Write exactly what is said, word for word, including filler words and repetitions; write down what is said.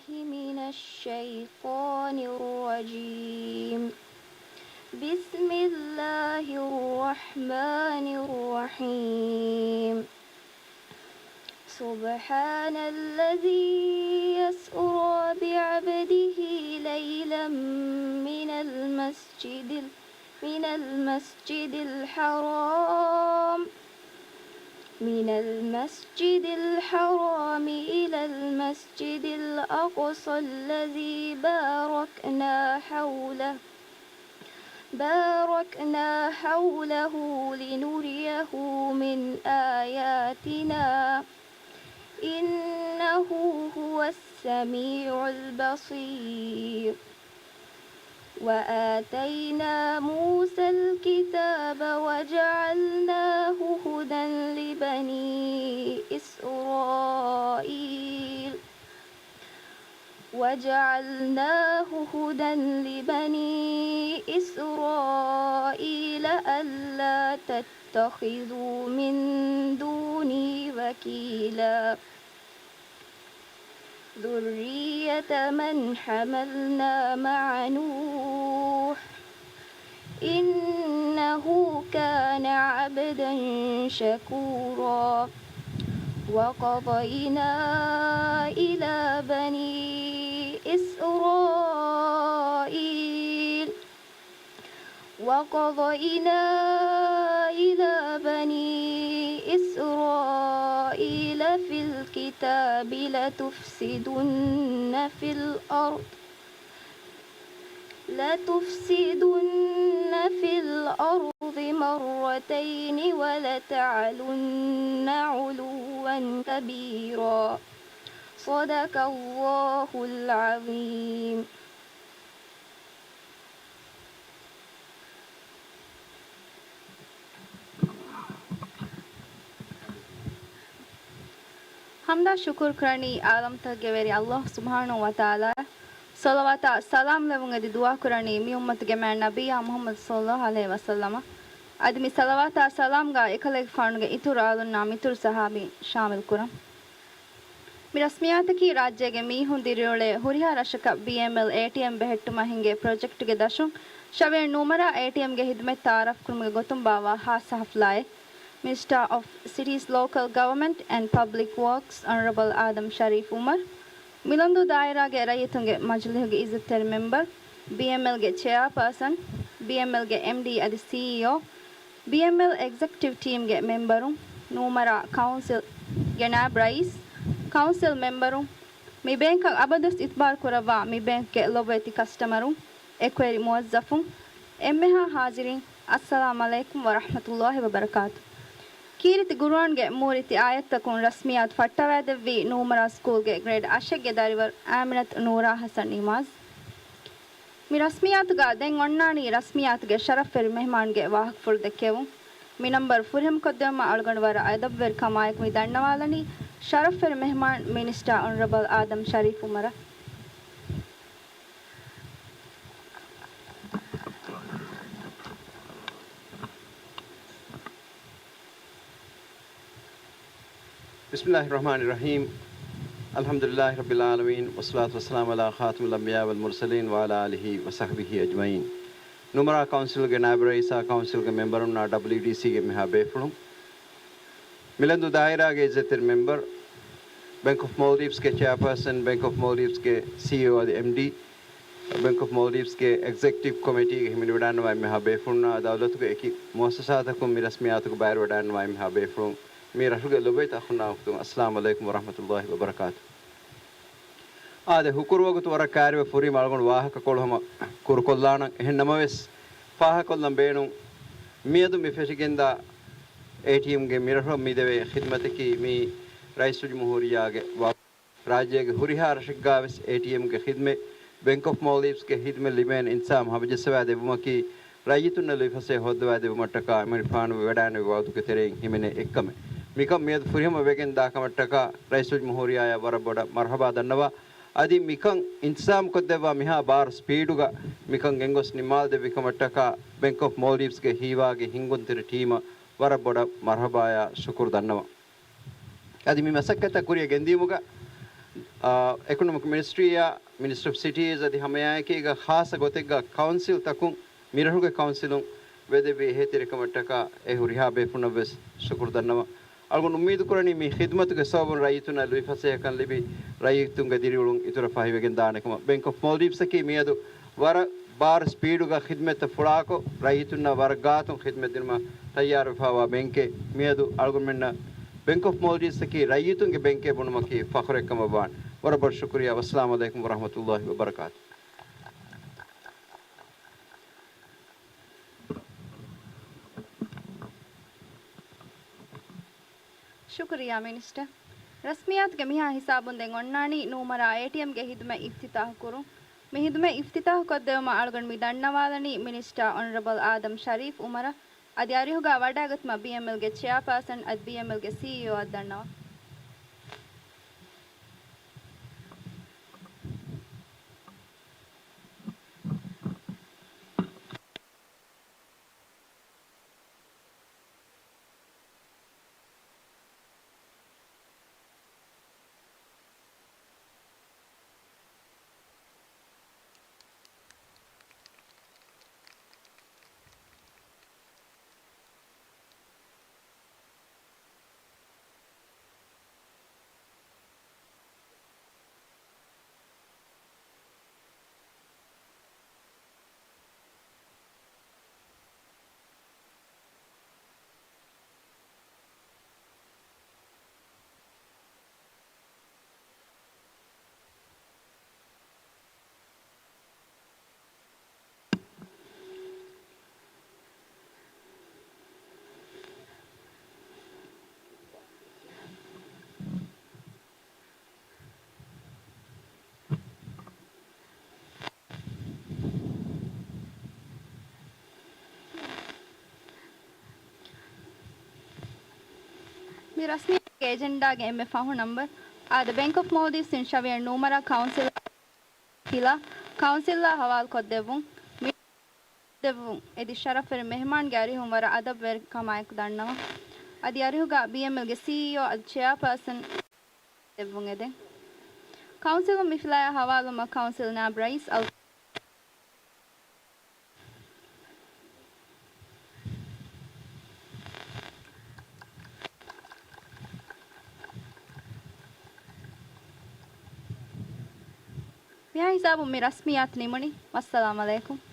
من الشيطان الرجيم. بسم الله الرحمن الرحيم. سبحان الذي أسرى بعبده ليلا من المسجد ال-، من المسجد الحرام، من المسجد الحرام إلى المسجد الأقصى الذي باركنا حوله، باركنا حوله لنريه من آياتنا، إنه هو السميع البصير. وآتينا موسى الكتاب وجعلناه هدى لبني إسرائيل، وجعلناه هدى لبني إسرائيل ألا تتخذوا من دوني وكيلا. ذرية من حملنا مع نوح إنه كان عبدا شكورا. وقضينا إلى بني إسرائيل وقضينا إلى بني إسرائيل في الكتاب لتفسدن في الأرض، لتفسدن في الأرض مرتين ولتعلن علوا كبيرا. صدق الله العظيم. ޙަމްދާ ޝުކުރު ކުރަނީ ޢާލަމްތަކުގެ ވެރި ﷲ ސުބްޙާނަހޫ ވަތަޢާލާއަށް. ޞަލަވާތާ ސަލާމް ލެއްވުން އެދި ދުޢާ ކުރަނީ މި އުއްމަތުގެ މާތް ނަބިއްޔާ މުޙައްމަދު ޞައްލައްލާހު ޢަލައިހި ވަސައްލަމަށް. އަދި މި ޞަލަވާތާ ސަލާމްގަ އެކަލޭގެފާނުގެ އިތުރު އާލުންނާ މިތުރު ޞަޙާބީން ޝާމިލް ކުރަން. މި ރަސްމިއްޔާތަކީ ރާއްޖޭގެ މީހުން ދިރިއުޅޭ ހުރިހާ ރަށަކަށް ބީއެމްއެލް އޭޓީއެމް ބެހެއްޓުމަށް ހިނގޭ ޕްރޮޖެކްޓުގެ ދަށުން ޝަވިޔަނި ނޫން މަރާ އޭޓީއެމްގެ ޚިދުމަތް ތަޢާރަފް ކުރުމުގެ ގޮތުން ބާއްވާ ޚާއްޞަ ޙަފްލާއެއް. މިނިސްޓާ އޮފް ސިޓީސް، ލޯކަލް ގަވަމެންޓް އެންޑް ޕަބްލިކް ވޯކްސް އޮނަރަބަލް އާދަމް ޝަރީފް އުމަރު، މިލަންދޫ ދާއިރާގެ ރައްޔިތުންގެ މަޖިލީހުގެ އިއްޒަތްތެރި މެމްބަރު، ބީއެމްއެލްގެ ޗެއާޕާސަން، ބީއެމްއެލްގެ އެމްޑީ އަދި ސީއީއޯ، ބީއެމްއެލް އެގްޒެކެޓިވް ޓީމްގެ މެމްބަރުން، ނޫން މަރާ ކައުންސިލްގެ ނާއިބް ރައީސް، ކައުންސިލް މެމްބަރުން، މި ބޭންކަށް އަބަދުވެސް އިތުބާރު ކުރައްވާ މި ބޭންކްގެ ލޮބުވެތި ކަސްޓަމަރުން، އެކުވެރި މުވައްޒަފުން، އެންމެހާ ހާޒިރީން، އައްސަލާމް ޢަލައިކުމް ވަރަޙްމަތުﷲ ވަބަރަކާތު. ކީރިތި ޤުރުއާންގެ މޫރިތި އާޔަތްތަކުން ރަސްމިއްޔާތު ފައްޓަވައިދެއްވީ ނޫން މަރާ ސްކޫލްގެ ގްރޭޑް އަށެއްގެ ދަރިވަރު އާމިނަތު ނޫރާ ޙަސަން ނިމާޒް. މި ރަސްމިއްޔާތުގަ ދެން އޮންނާނީ ރަސްމިއްޔާތުގެ ޝަރަފްވެރި މެހްމާންގެ ވާހަކަފުޅު ދެއްކެވުން. މި ނަންބަރު ފުރިހަމަކޮށްދެވުމަށް އަޅުގަނޑު ވަރަށް އަދަބުވެރިކަމާއެކު މި ދަންނަވާލަނީ ޝަރަފްވެރި މެހްމާން މިނިސްޓާ އޮނަރަބަލް އާދަމް ޝަރީފް އުމަރަށް. بسم الله الرحمن الرحيم. الحمد لله رب العالمين، والصلاة والسلام على خاتم الأنبياء والمرسلين وعلى آله وصحبه أجمعين. ނޫން މަރާ ކައުންސިލްގެ ނާއިބް ރައީސާ، ކައުންސިލްގެ މެމްބަރުންނާ، ޑަބްލިއުޑީސީގެ މިހާ ބޭފުޅުން، މިލަންދޫ ދާއިރާގެ އިއްޒަތްތެރި މެމްބަރު، ބޭންކް އޮފް މޯލްޑިވްސްގެ ޗެއާޕާސަން، ބޭންކް އޮފް މޯލްޑިވްސްގެ ސީއީއޯ އަދި އެމްޑީ، ބޭންކް އޮފް މޯލްޑިވްސްގެ އެގްޒެކެޓިވް ކޮމިޓީގެ ހިމެނިވަޑައިންނަވާ އެންމެހާ ބޭފުޅުންނާ، ދައުލަތުގެ އެކި މުއައްސަސާތަކުން މި ރަސްމިއްޔާތުގަ ބައިވެރިވަޑައިންނަވާ އެންމެހާ ބޭފުޅުން، މި ރަށުގެ ލޮބުވެތި އަޚުންނާ އުޚްތުން، އައްސަލާމް ޢަލައިކުމް ވަރަޙްމަތުﷲ ވަބަރަކާތު. އާދެ، ހުކުރު ވަގުތު ވަރަށް ކައިރިވެ ފުރީމަ އަޅުގަނޑު ވާހަކަކޮޅު ހަމަ ކުރުކޮށްލާނަން. އެހެން ނަމަވެސް، ފާހަގަކޮށްލަން ބޭނުން، މިއަދު މި ފެށިގެންދާ އޭޓީއެމްގެ މިރަށު މި ދެވޭ ޚިދުމަތަކީ މީ ރައީސުލްޖުމްހޫރިއްޔާގެ ވާ ރާއްޖޭގެ ހުރިހާ ރަށެއްގާވެސް އޭޓީއެމްގެ ޚިދުމަތް، ބޭންކް އޮފް މޯލްޑިވްސްގެ ޚިދުމަތް ލިބޭނެ އިންތިޒާމް ހަމަޖައްސަވާ ދެއްވުމަކީ، ރައްޔިތުންނަށް ލުއިފަސޭހަ ހޯއްދަވާ ދެއްވުމަށްޓަކާ އެމަނިކުފާނު ވެވަޑައިންނެވި ވަގުތުގެ ތެރެއިން ހިމެނޭ އެއްކަމެއް. މިކަން މިއަދު ފުރިހަމަ ވެގެން ދާކަމަށްޓަކާ ރައީސުލްޖުމްހޫރިއްޔާއަށް ވަރަށް ބޮޑަށް މަރުޙަބާ ދަންނަވާ. އަދި މިކަން އިންތިޒާމް ކޮށްދެއްވާ މިހާ ބާރު ސްޕީޑުގަ މިކަން ގެންގޮސް ނިންމާލަދެއްވި ކަމަށްޓަކާ ބޭންކް އޮފް މޯލްޑިވްސްގެ ހީވާގި ހިންގުންތެރި ޓީމަށް ވަރަށް ބޮޑަށް މަރުޙަބާޔާ ޝުކުރު ދަންނަވަން. އަދި މި މަސައްކަތަށް ކުރިއަށް ގެންދިޔުމުގަ އާ، އެކޮނޮމިކް މިނިސްޓްރީއާ، މިނިސްޓްރީ އޮފް ސިޓީސް އަދި ހަމައެއާއެކީގަ ޚާއްޞަ ގޮތެއްގަ ކައުންސިލްތަކުން މިރަށުގެ ކައުންސިލުން ވެދެއްވި އެހީތެރިކަމަށްޓަކާ އެ ހުރިހާ ބޭފުޅުންނަށްވެސް ޝުކުރު ދަންނަވަން. އަޅުގަނޑު އުއްމީދު ކުރަނީ މި ޚިދުމަތުގެ ސަބަބުން ރައްޔިތުންނަށް ލުއިފަސޭހަކަން ލިބި، ރައްޔިތުންގެ ދިރިއުޅުން އިތުރަށް ފަހިވެގެން ދާނެކަމަށް. ބެންކް އޮފް މޯލްޑިވްސްއަކީ މިއަދު ވަރަށް ބާރު ސްޕީޑުގަ ޚިދުމަތްތައް ފުޅާކޮށް، ރައްޔިތުންނަށް ވަރަށް ގާތުން ޚިދުމަތް ދިނުމަށް ތައްޔާރުވެފައިވާ ބެންކެއް. މިއަދު އަޅުގަނޑުމެންނަށް ބެންކް އޮފް މޯލްޑިވްސްއަކީ ރައްޔިތުންގެ ބެންކެއް ބުނުމަކީ ފަޚުރެއްކަމަށްވާނެ. ވަރަށް ބޮޑަށް ޝުކުރިއްޔާ. ވައްސަލާމު ޢަލައިކުމް ވަރަޙްމަތުﷲި ވަބަރަކާތު. ޝުކުރިއްޔާ މިނިސްޓަރ. ރަސްމިއްޔާތުގެ މިހާ ހިސާބުން ދެން އޮންނާނީ ނޫމަރާ އޭޓީއެމްގެ ހިދުމަތް އިފްތިތާޙު ކުރުން. މި ހިދުމަތް އިފްތިތާޙު ކޮށްދެވުމަށް އަޅުގަނޑު މި ދަންނަވާލަނީ މިނިސްޓަރ އޮނަރަބަލް އާދަމް ޝަރީފް އުމަރަށް. އަދި އަރިހުގަ ވަޑައިގަތުމަށް ބީއެމްއެލްގެ ޗެއާޕާސަން އަދި ބީއެމްއެލްގެ ސީއީއޯއަށް ދަންނަވަން. މި ރަސްމީ އެޖެންޑާގެ އެންމެ ފަހު ނަމްބަރު. އާދަ، ބެންކް އޮފް މޯލްޑިވްސް އިން ޝަވިޔަން ނޫމަރާ ކައުންސިލް ފިލާ، ކައުންސިލްއާ ހަވާލުކޮށްދެއްވުން. މި ދެއްވުން އެދި ޝަރަފުވެރި މެހެމާންގެ އަރިހުން ވަރަށް އަދަބުވެރިކަމާއެކު ދަންނަވަން. އަދި އަރިހުގަ ބީއެމްއެލްގެ ސީއީއޯ އަދި ޗެއާޕާސަން ދެއްވުން އެދެން. ކައުންސިލުން މި ފިލާޔާ ހަވާލުވުމަށް ކައުންސިލް ނާއިބް ރައީސް އަލް މިހާ ހިސާބުން މި ރަސްމިއްޔާތު ނިމުނީ. ވައްސަލާމް ޢަލައިކުމް.